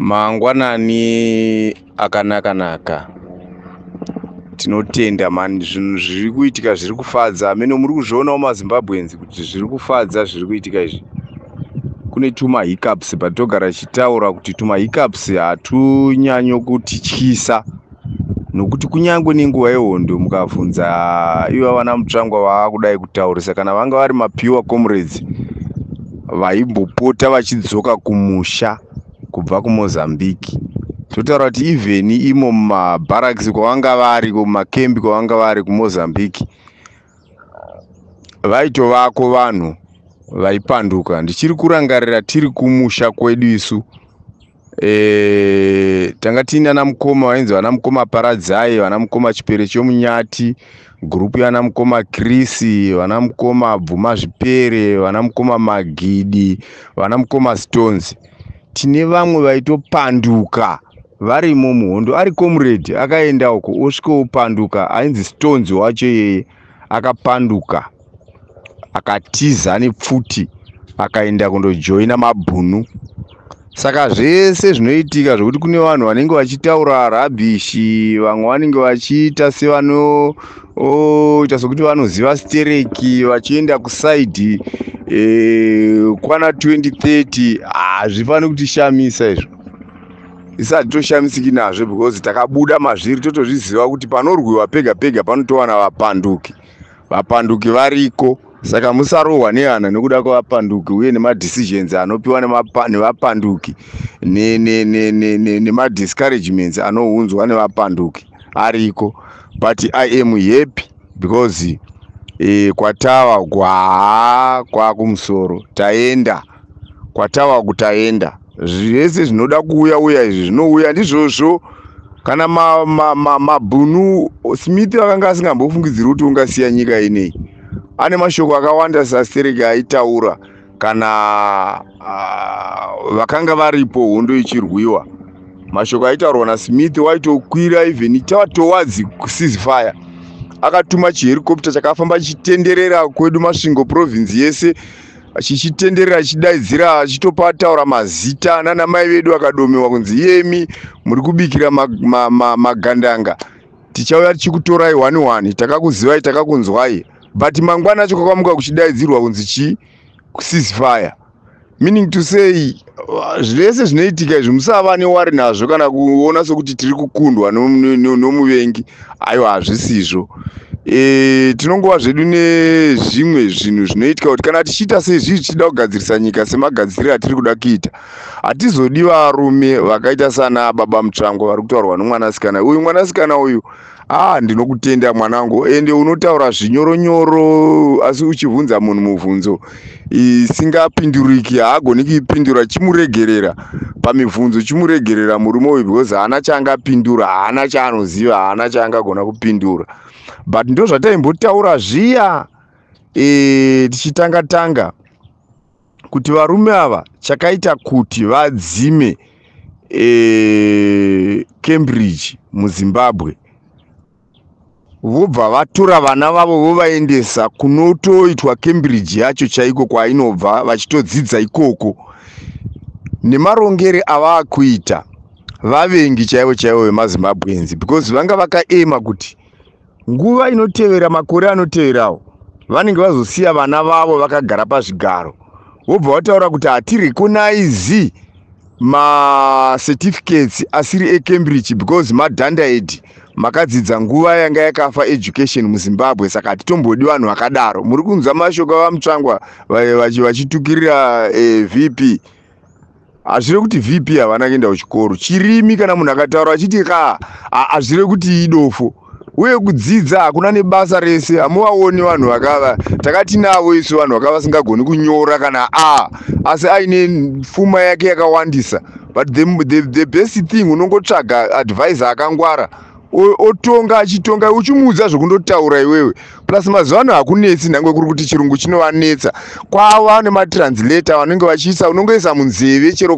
Mangwanani akanaka-naka. Tinotenda mani, zvinhu zviri kuitika zviri kufadza. Hameno muri kuzvionawo maZimbabweans kuti zviri kufadza zviri kuitika izvi. Kune tuma hiccups, but togara tichitaura kuti tuma hiccups hatunyanyo kutityisa, nokuti kunyange nenguva yehondo, mukabvunza iva vana Mutsvangwa vaakudai kutaurisa, kana vanga vari mapure comrades vaimbopota vachidzoka kumusha kubva kuMozambique, totaura kuti even imo mumabarracks kwavanga vari, kumakembi kwavanga vari kuMozambique, vaitovako vanhu vaipanduka. Ndichiri kurangarira tiri kumusha kwedu isu, tanga tiina namukoma vainzi vana mukoma Paradzai, vana mukoma Chipere Chomunyati, gurupu yana mukoma Chris, vana mukoma Bvuma Zvipere, vana mukoma Magidi, vana mukoma Stones. Tine vamwe vaitopanduka varimo muhondo, ari comrade, akaenda uko osvikopanduka. Ainzi Stones wacho iyeye akapanduka, akatiza nepfuti, akaenda kundojoina mabhunu. Saka zvese zvinoitika zvokuti kune vanhu vanenge vachitaura rubbish, vamwe vanenge vachiita sevanoita sokuti vanoziva stereki, vachienda kuside kwana 2030, hazvifaniri kutishamisa izvo. Isu hatitoshamisiki nazvo because takabuda mazviri, totozviziva kuti panorwiwa pega pega panotowana vapanduki. Vapanduki variko, saka musarohwa nehana nekuda kwevapanduki uye nemadecisions anopiwa nevapanduki nemadiscouragements anounzwa nevapanduki ariko. But I am happy because kwatava gwaa kwakumusoro, taenda kwatava kutaenda. Zvese zvinoda kuuya uya izvi zvinouya, ndizvozvo. Kana mabhunu Smith vakanga asingambofungidziri kuti ungasiya nyika inei. Ane mashoko akawanda sastereki aitaura kana vakanga varipo hondo ichirwiwa. Mashoko aitaurwa naSmith, waitokwira even towards ceasefire, akatuma chihelicopter chakafamba chichitenderera kwedu Masvingo province yese, chichitenderera, chichidaidzira, achitopa taura mazita nana mai vedu akadomewa kunzi, "Iyemi muri kubikira magandanga, tichauya tichikutorai one one, takakuzivai, takakunzwai." But mangwana acho kwakamuka kuchidaidzirwa kunzi chii? Ceasefire. Meaning to say, zvese zvinoitika izvi musava neworry nazvo kana kuona sokuti tiri kukundwa nomuvengi. Aiwa, hazvisizvo. Tinongova zvedu nezvimwe zvinhu zvinoitika kuti kana tichiita sezvizvi, tichida kugadzirisa nyika semagadziriro atiri kuda kuita, hatizodi varume vakaita sana baba Mutsvangwa vari kutaurwa nomwanasikana uyu. Mwanasikana uyu, ah, ndinokutenda mwanangu, ende unotaura zvinyoronyoro, asi uchibvunza munhu mubvunzo isingapinduriki, haagoni kuipindura. Chimuregerera pamibvunzo, chimuregerera murume uyu, because haana chaangapindura, haana chaanoziva, haana chaangagona kupindura. But ndo zvataimbotaura zviya tichitanga tanga kuti varume ava, chakaita kuti vadzime Cambridge muZimbabwe, vobva vatora vana vavo vovaendesa kunotoitwa Cambridge yacho chaiko kwainobva, vachitodzidza ikoko, nemarongere avaakuita, vavengi chaivo chaivo vemaZimbabweans, because vanga vakaema kuti nguva inotevera, makore anoteverawo, vanenge vazosiya vana vavo vakagara pazvigaro. Vobva vataura kuti hatirecognize macertificates asiri eCambridge because madhandaed, makadzidza nguva yanga yakafa education muZimbabwe, saka hatitombodi vanhu vakadaro. Muri kunzwa mashoko avaMutsvangwa vachitukirira VP. Hazvire kuti VP havana kuenda kuchikoro. Chirimi, kana munhu akataura achiti ka, hazvire kuti idofo. Uye kudzidza hakuna nebasa rese. Hamuvaoni vanhu vakava takati navo isu, vanhu vakava vasingagoni kunyora kana a, asi aine pfuma yake yakawandisa. But the best thing, unongotsvaga advisor akangwara. Otonga achitonga, uchimuudza zvokundotaura iwewe. Plus mazuva ano hakunetsi, nhange kuri kuti chirungu chinovanetsa. Kwava nematranslator vanenge vachiisa, unongoisa munzeve chero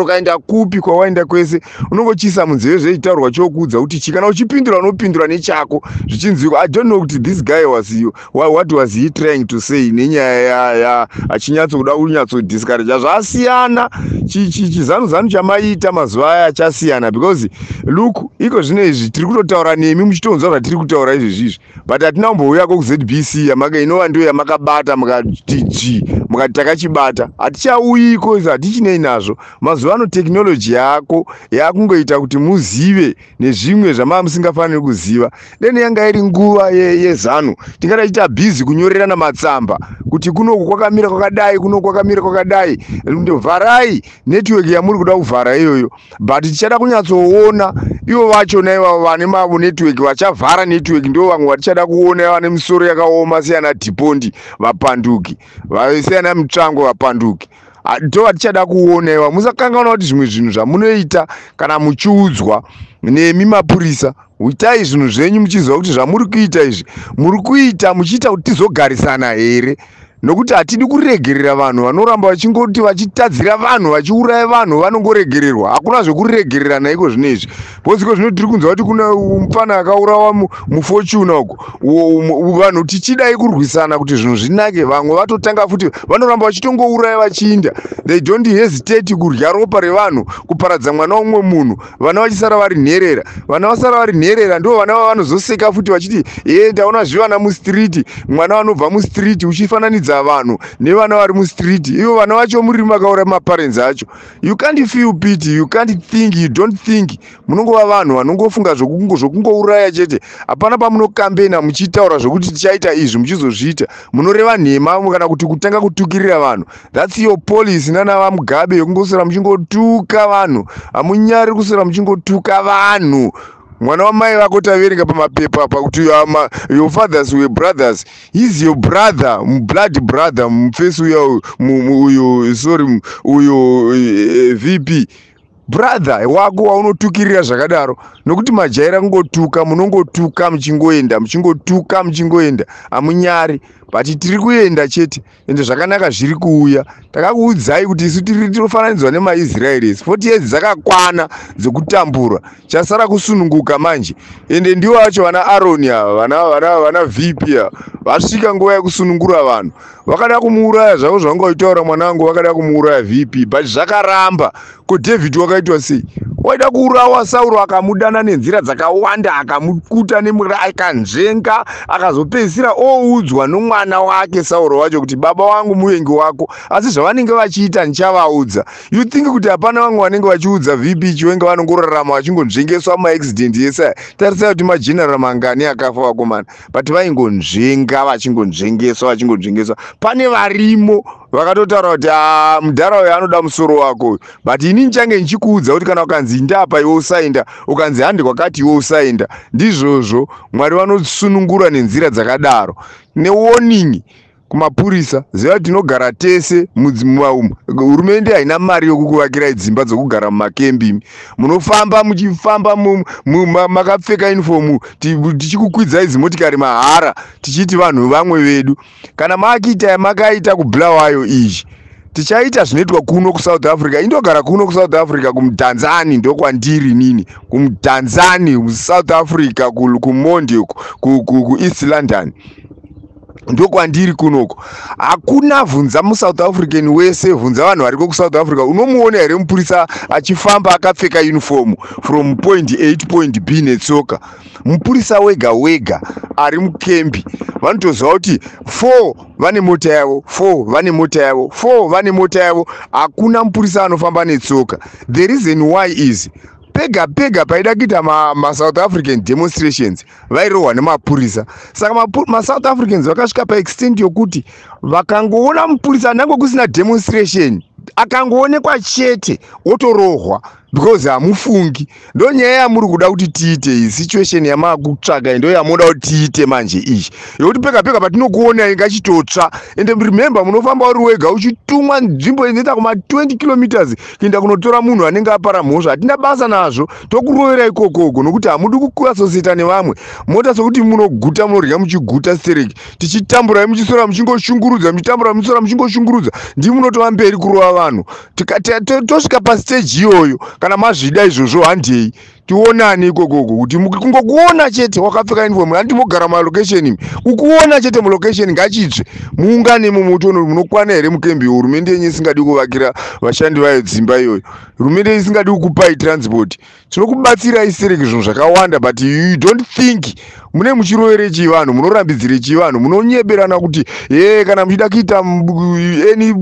ukaenda kupi, kwawaenda kwese, unongochiisa munzeve zveitaurwa, chokuudza kuti chi kana uchipindura, unopindura nechako zvichinzwikwa. I don't know kuti this guy was, what was he trying to say nenyaya ya achinyatsokuda kunyatsodiscourage. Zvasiyana, chizanu zanu chamaita mazuva aya chasiyana, because look, iko zvino izvi tiri kutotaura nemi muchitonzwa zvatiri kutaura izvezvizvi, but hatina kumbouyako kuZBC yamaka, inova ndiyo yamakabata, mukati g, mukati takachibata. Hatichauyiko izvo, hatichinei nazvo. Mazuva ano technology yako yakungoita kuti muzive nezvimwe zvamava musingafaniri kuziva. Dene yanga iri nguva yeZanu, tingada chiita busy kunyorerana matsamba kuti kunoku kwakamira kwakadai, kunoku kwakamira kwakadai, vharai network yamuri kuda kuvhara iyoyo. But tichada kunyatsoona ivo vachona ivavo vane mavo network vachavhara network, ndo vamwe vatichada kuona vane misoro yakaoma siyana dhipondi vapanduki, siyana mutsvango vapanduki, ndo vatichada kuona iva. Musakanganwa kuti zvimwe zvinhu zvamunoita kana muchiudzwa nemi mapurisa, itai zvinhu zvenyu muchiziva kuti zvamuri kuita izvi muri kuita muchiita kuti tizogarisana here, nokuti hatidi kuregerera vanhu vanoramba vachingoti vachitadzira vanhu, vachiuraya vanhu, vanongoregererwa. Hakuna zvekuregererana iko zvino izvi, because iko zvino tiri kunzwa kuti kuna mufana akaurawa muFortuner uko. Vanhu tichidai kurwisana kuti zvinhu zvinake, vamwe vatotanga futi, vanoramba vachitongouraya vachiinda. They don't hesitate kudya ropa revanhu, kuparadza mwana womumwe munhu, vana vachisara vari nherera. Vana vasara vari nherera ndo vana vavanozoseka futi vachiti, "E, ndaona zvivana mustreet." Mwana vanobva mustreet, uchifananidza vanhu nevana vari mustreet, ivo vana vacho muri makaura maparents acho. You can't feel pity, you can't think, you don't think. Munongova vanhu vanongofunga zvokungouraya chete. Hapana pamunokambena muchitaura zvokuti tichaita izvi, muchizozviita. Munoreva nhema kana kuti kutanga kutukirira vanhu. That's your policy nana vaMugabe, yekungoswera muchingotuka vanhu. Hamunyari kuswera muchingotuka vanhu. Mwana wamai vako, taverenga pamapepa pakuti your fathers were brothers. He's your brother, blood brother, mufesi uya uyu, sorry, uyu VP, brother wako waunotukirira zvakadaro, nokuti majaira kungotuka. Munongotuka muchingoenda, muchingotuka muchingoenda, hamunyari. But tiri kuenda chete, ende zvakanaka zviri kuuya. Takakuudzai kuti isu tiri tinofananidzwa nemaIsraelis. 40 years dzakakwana dzekutambura, chasara kusununguka manje. Ende ndivo vacho vana Aroni ava, vana VP ava, vasvika nguva yekusunungura vanhu. Vakada kumuuraya zvavo, zvavanga vachitaura mwana wangu, vakada kumuuraya VP, but zvakaramba. Ko David wakaitwa sei? Waida kuurawa, Sauro akamudana nenzira dzakawanda, akamukuta nemura, akanzvenga, akazopedzisira oudzwa nomwana wake Sauro wacho kuti, "Baba wangu muvengi wako, asi zvavanenge vachiita ndichavaudza." You think kuti hapana vamwe vanenge vachiudza VP Chiwenga vanongorarama vachingonzvengeswa mumaaccident ese aya? Tarisai kuti mageneral mangani akafa, vakomana, but vaingonzvenga, vachingonzvengeswa, vachingonzvengeswa. Pane varimo vakatotaura kuti, "Ah, mudhara uyu anoda musoro wako uyu, but ini ndichange ndichikuudza kuti kana ukanzi indapa, iwe usaenda, ukanzi handi kwakati, iwe usaenda." Ndizvozvo, Mwari vanosunungura nenzira dzakadaro. Newarning kumapurisa, ziva kuti tinogara tese. Hurumende haina mari yokukuvakirai dzimba dzokugara mumakembi. Munofamba muchifamba makapfeka uniform, tichikukwidzai dzimotikari mahara, tichiti vanhu vamwe vedu. Kana makuita yamakaita kuBulawayo izvi, tichaita zvinoitwa kuno kuSouth Africa. Indogara kuno kuSouth Africa, kuMdantsane, ndokwandiri nini, kuMdantsane, South Africa, kuMondi, kuEast London, ndokwandiri kunoko. Hakuna, vhunza muSouth African wese, vhunza vanhu variko kuSouth Africa, unomuona here mupurisa achifamba akapfeka uniform from point A to point B netsoka? Mupurisa wega wega ari mukembi vanotoziva kuti four vane mota yavo, four vane mota yavo, four vane mota yavo. Hakuna mupurisa anofamba netsoka. The reason why is pega pega paida kuita maSouth African demonstrations, vairohwa nemapurisa. Saka maSouth Africans vakasvika paextent yokuti vakangoona mupurisa, nange kusina demonstration, akangoonekwa chete, otorohwa. Because hamufungi. Ndo nyaya yamuri kuda kuti tiite iyi, situation yamakutsvaga ndo yamunoda kuti tiite manje iyi, yekuti pega pega patinokuonai ngachitotsva. Ende remember, munofamba uri wega uchitumwa nzvimbo inoita kuma 20 kilometers kuenda kunotora munhu anenge apara mhosva. Hatina basa nazvo, tokurovera ikokoko nokuti hamudi kuassociata nevamwe. Mota sokuti munoguta, munorya muchiguta stereki, tichitamburai, muchisora muchingoshungurudza, muchitambura, muchisora muchingoshungurudza. Ndii munotova mberi kurova vanhu. Tosvika pastage iyoyo. Kana mazvida izvozvo, handei tionane ikokoko, kuti kungokuona chete wakapfeka uniform, handiti mogara malocation imi, kukuona chete mulocation ngachitsve. Muungane mumutono, munokwana here mukembi? Hurumende yenyu isingadi kuvakira vashandi vayo dzimba iyoyo, hurumende isingadi kukupai transport. Tinokubatsirai stereki zvinhu zvakawanda, but you don't think. Mune muchirovere chii vanhu? Munorambidzire chii vanhu? Munonyeberana kuti ye kana muchida kuita any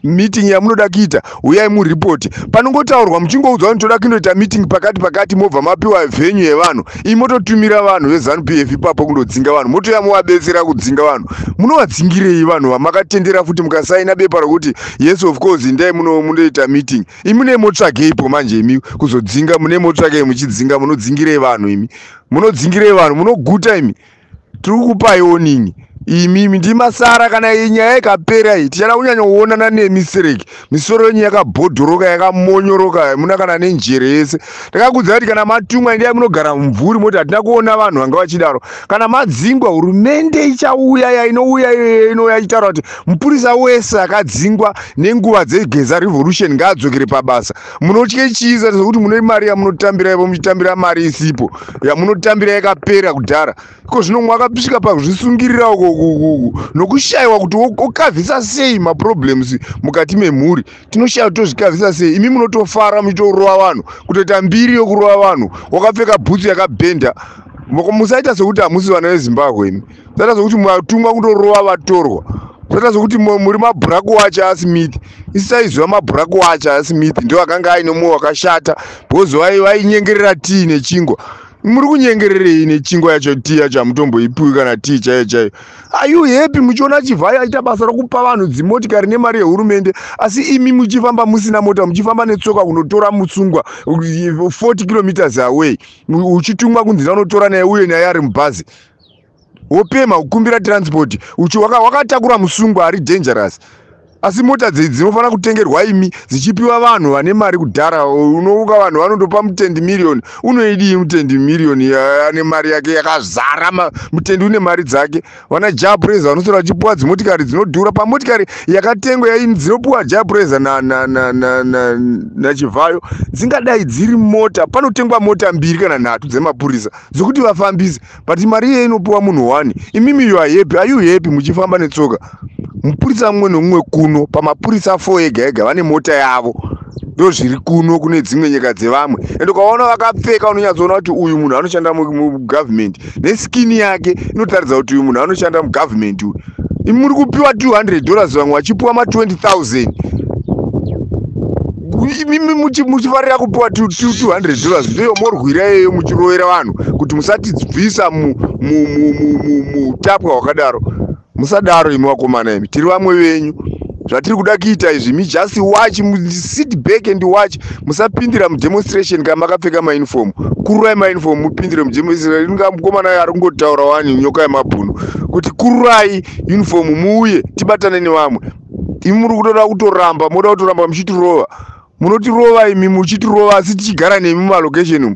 meeting yamunoda kuita, uyai muripoti. Panongotaurwa, muchingoudzwa kuti toda kundoita meeting pakati pakati, mobva mapiwa venue yevanhu. Imi mototumira vanhu veZANU PF ipapo kundodzinga vanhu, motoya movabetsera kudzinga vanhu. Munovadzingirei vanhu vamakatendera futi mukasaina bepa rokuti yes, of course, ndai mundoita meeting? Imi mune motsvageipo manje imi kuzodzinga? Mune motsvagei muchidzinga? Munodzingirei vanhu imi? Munodzingirei vanhu? Munoguta imi. Tiri kukupai warning imimi, ndimasara. Kana iyi nyaya ikapera iyi, tichada kunyanya kuonana nemi sereki. Misoro yenyu yakabhodhoroka, yakamonyoroka, muna kana nenjere yese. Ndakakudza kuti kana matumwa, endai munogara mumvuri, moti hatina kuona vanhu vanga vachidaro. Kana madzingwa, hurumende ichauya, yainouya iyoyo inouya ichitaura kuti mupurisa wese akadzingwa nenguva dzeGeza Revolution ngaadzokere pabasa. Munotye chiisa sekuti mune mari yamunotambira ipo, muchitambira mari isipo, yamunotambira yakapera kudhara. Iko zvino mwakasvika pakuzvisungirira uko nokushayiwa kuti okavhisa sei maproblems mukati memhuri. Tinoshaya kuti tozvikavhisa sei. Imi munotofara muchitorova vanhu, kutoita mbiri yokurova vanhu wakapfeka bhutsu yakabhenda. Musaita sekuti hamusi vana veZimbabwe imi. Musaita sekuti matumwa kundorova vatorwa. Musaita sekuti muri mabhuraku wacho aSmith. Isi taiziva mabhuraku wacho aSmith ndo akanga aine mwoyo wakashata, because vainyengerera tii nechingwa. Muri kunyengererei nechingwa yacho? Tii yacho hamutomboipiwi, kana tii chaiyo chaiyo. Are you happy muchiona Chivhayo achiita basa rokupa vanhu dzimotikari nemari yehurumende, asi imi muchifamba musina mota, muchifamba netsoka kunotora musungwa 40 kilometers away, uchitumwa kunzi unotora naye, uye naye ari mubhazi, wopemha kukumbira transport, wakatakura musungwa ari dangerous? Asi mota dzedzi dzinofanira kutengerwa imi, dzichipiwa vanhu vane mari kudhara. Unouka vanhu vanondopa mutendi miriyoni. Unoidii mutendi miriyoni ane mari yake yakazara? Mutendi une mari dzake. Vana Jah Prayzah vanoswera vachipiwa dzimotikari dzinodhura. Pamotikari yakatengwa dzinopiwa Jah Prayzah naChivhayo, dzingadai dziri mota, panotengwa mota mbiri kana nhatu dzemapurisa dzokuti vafambise, but mari iye inopiwa munhu one. Imimi, you are happy? Are you happy muchifamba netsoka? Mupurisa mumwe nomumwe kuno pamapurisa 4 ega ega vane mota yavo. Ndo zviri kuno kune dzimwe nyika dzevamwe. Ende ukaona vakapfeka, unonyatsoona kuti uyu munhu anoshanda mugovernment, neskin yake inotaridza kuti uyu munhu anoshanda mugovernment uyu. Imi muri kupiwa $200, vamwe vachipiwa ma20 000. Imimi muchifarira kupiwa $200, ndoyo morwira iyoyo, muchirovera vanhu kuti musatibvisa mutapwa hwakadaro. Musadaro imi vakomana imi, tiri vamwe venyu. Zvatiri kuda kuita izvi, mi just watch, sit back and watch. Musapindira mudemonstration kana makapfeka mauniform. Kururai mauniform mupindire mudemonstration. Inga mukomana ari kungotaura wani, nyoka yemabhunu, kuti kururai uniform muuye tibatane nevamwe. Imi muri kutoda kutoramba, moda kutoramba muchitirova. Munotirova imi, muchitirova, asi tichigara nemi mumalocation umu.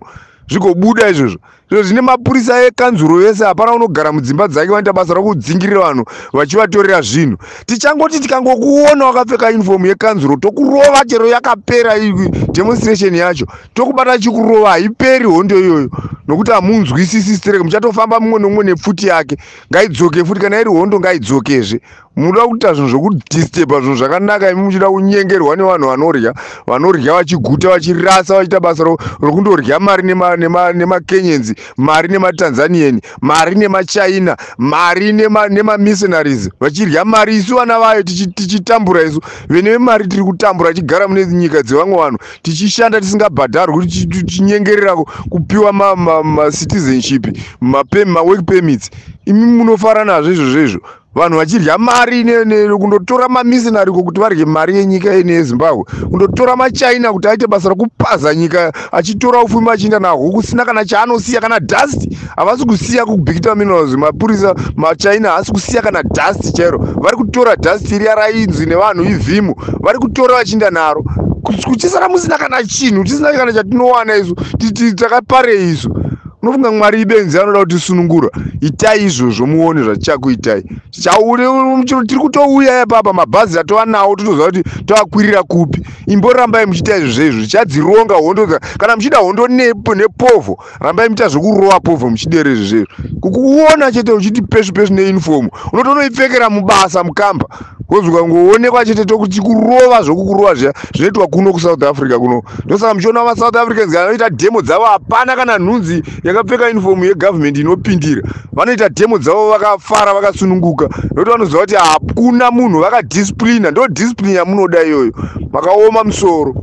Zvigobuda izvozvo. Zviro zvine mapurisa ekanzuro yese, hapana unogara mudzimba dzake. Vanoita basa rokudzingirira vanhu vachivatorera zvinhu. Tichangoti tikangokuona wakapfeka uniform yekanzuro, tokurova. Chero yakapera demonstration yacho, tokubata chikurova. Haiperi hondo iyoyo, nokuti hamunzwisisi sterek. Muchatofamba mumwe nomumwe nepfuti yake. Ngaidzoke futi. Kana iri hondo, ngaidzokezve. Munoda kuita zvinhu zvokudisturba zvinhu zvakanaka imi, muchida kunyengerwa nevanhu vanorya, vanorya vachiguta, vachirasa, vachiita basa rokundorya mari nemaKenyans, mari nemaTanzanian, mari nemaChina, mari nemamissionaries, vachirya mari. Isu vana vayo tichitambura. Isu vene vemari tiri kutambura, tichigara mune nyika dzevamwe vanhu, tichishanda tisingabhadharwi, tichinyengerera kupiwa macitizenship, mawork permits. Imi munofara nazvo izvozvo izvo. Vanhu vachidya mari kundotora mamisinari ko kuti varye mari yenyika ine yeZimbabwe, kundotora maChina kuti aite basa rekupaza nyika, achitora ufumi achiinda nahwo kusina kana chaanosiya, kana dust havasi kusiya. KuBikita Minerals, mapurisa maChina haasi kusiya kana dust chairo. Vari kutora dust riya rainzi nevanhu ivhimu, vari kutora vachiinda naro, kuchisara musina kana chinhu, tisina kana chatinowana isu. Takaparei isu? Unofunga Mwari ibenzi anoda kutisunungura? Itai izvozvo muone zvatichakuitai. Tiri kutouya ipapa, mabhazi atova nawo, totoziva kuti toakwirira kupi. Imborambai muchiita izvozvo izvo, tichadzironga hondo. Kana muchida hondo nepovho, rambai muchiita zvekurova povho muchidero izvozvo izvo. Kukuona chete uchiti pesvu pesvu neuniform, unotonoipfekera mubasa mukamba, kozi ukangoonekwa chete tokuchikurova zvokukurova zviya zvinoitwa kuno kuSouth Africa kuno. Ndosaka muchiona maSouth Africans vanoita demo dzavo, hapana kana nhunzi yakapfeka uniform yegovernment inopindira. Vanoita demo dzavo vakafara, vakasununguka, nokuti vanoziva kuti hakuna munhu, vakadisciplina. Ndo discipline yamunoda iyoyo, makaoma musoro.